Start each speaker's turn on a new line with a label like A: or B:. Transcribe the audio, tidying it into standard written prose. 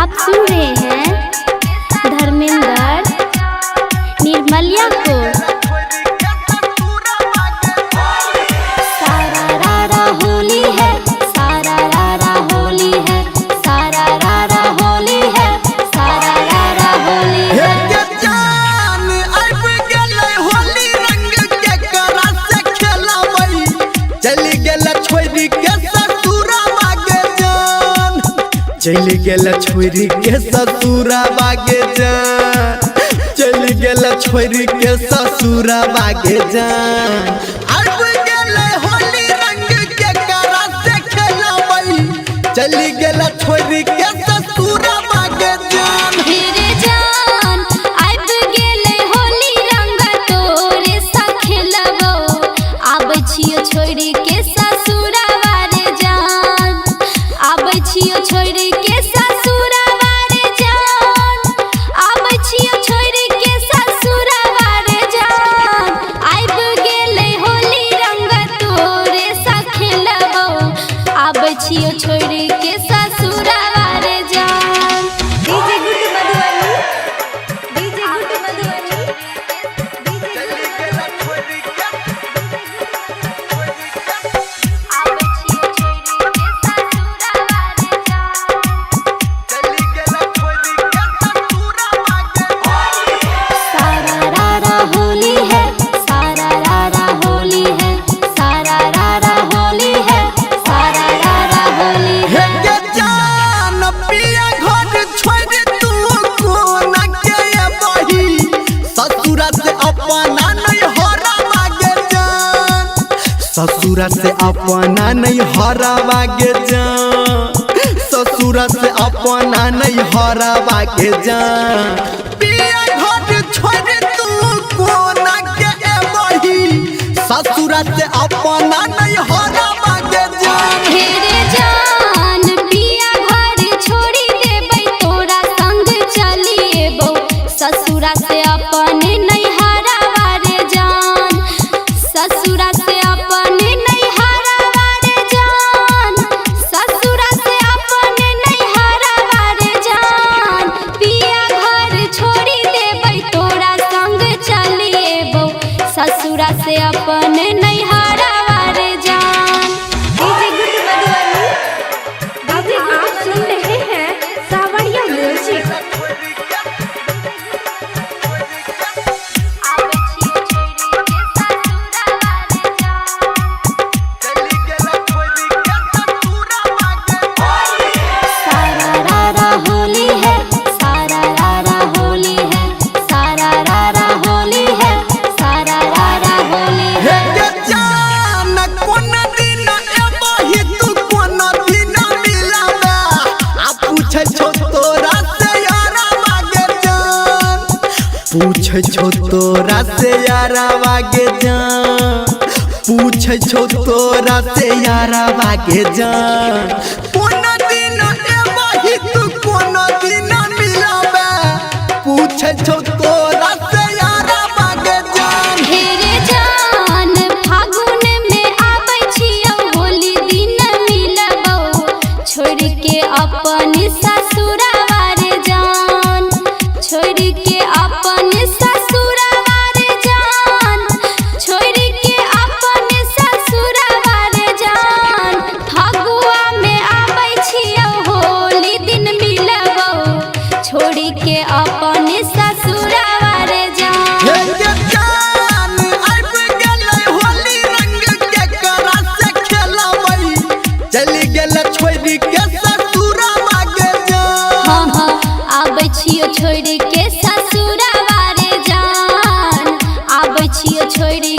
A: आप सुन रहे हैं धर्मेंद्र निर्मलिया को। सारा रारा होली है, सारा रारा होली है, सारा रारा होली है, सारा रारा होली है।
B: हे जान आबि गेलै होली रंग के करा से खेलबै, चलि गेल छोड़ि के ससुरवा गे जान, चलि गेल छोड़ि के ससुरवा गे जान, चलि गेल छोड़ि के ससुरवा गे जान। आबि गेलै होली रंग के करा से खेलबै, चलि गेल छोड़ि के ससुरवा गे जान।
A: हेरे जान आबि गेलै होली रंग तोरे सा खेलबौ, आबै छियो छोड़ि के ससुरवा रे जान, आबै छियो छोड़ि के ससुरवा रे जान, आबै छियो छोड़ि के ससुरवा रे जान। आबि गेलै होली रंग तोरे सा खेलबौ, आबै छियो छोड़ि के ससुरवा रे जान।
C: DJ Guddu Madhubani, DJ Guddu Madhubani, DJ
B: चलि गेल छोड़ि के
A: आबै छियो छोड़ि के ससुरवा रे जान।
B: चलि गेल छोड़ि के ससुरवा गे जान।
A: सारा रारा होली है, सारा रारा होली है, सारा रारा होली है, सारा रारा होली
B: हे
A: है।
B: गे जान पिया घर छोड़ि तू कोना के अबही, ससुरा से अपना नहीं हरावा गे जान, ससुरा से अपना नहीं हरावा गे जान, ससुरा से अपना नहीं हरावा गे जान। पिया घर छोड़ि तू कोना के अबही, ससुरा से अपना नहीं हरावा गे जान।
A: हेरे जान पिया घर छोड़ी देबै तोरा संग चलिएबौ, ससुरा से अपने नैहरावा रे जान, ससुरा से अपने नैहरावा रे जान, ससुरा से अपने नैहरावा रे जान। पिया घर छोड़ी देबै तोरा संग चलिएबौ, ससुरा से अपने नैहरावा रे जान।
C: डीजे गुड्डू मधुबनी, डीजे आप सुन रहे हैं सावरिया म्यूजिक।
A: आबै छियो छोड़ि के ससुरवा रे जान।
B: चलि गेल छोड़ि के ससुरवा गे जान।
A: सारा रारा होली है, सारा रारा होली है, सारा रारा होली है, सारा रारा होली
B: हे
A: है।
B: गे जान कोन दिन एबही तू कोन दिन मिलबे, आ पूछै छौ तोरा से यारवा गे जान, पूछै छौ तोरा से यारवा गे जान, पूछै छौ तोरा से यारवा गे जान। कोन दिन एबही तू कोन दिन मिलबे, पूछै छौ तोरा से यारवा गे जान।
A: हेरे जान फागुन में आबै छियौ होली दिन मिलबौ, छोड़ि के अपन ससुरवा रे जान, छोड़ि के अपन ससुरवा रे जान, छोड़ि के अपन ससुरवा रे जान। फगुआ में आबै छियौ होली दिन मिलबौ, छोड़ि के अपन ससुरवा रे जान।
B: हे गे जान आबि गेलै होली रंग के करा से खेलबै, चलि गेल छोड़ि के ससुरवा गे जान।
A: हाँ हाँ आबै छियो छोड़ि के ससुरवा रे जान, आबै छियो छोड़ि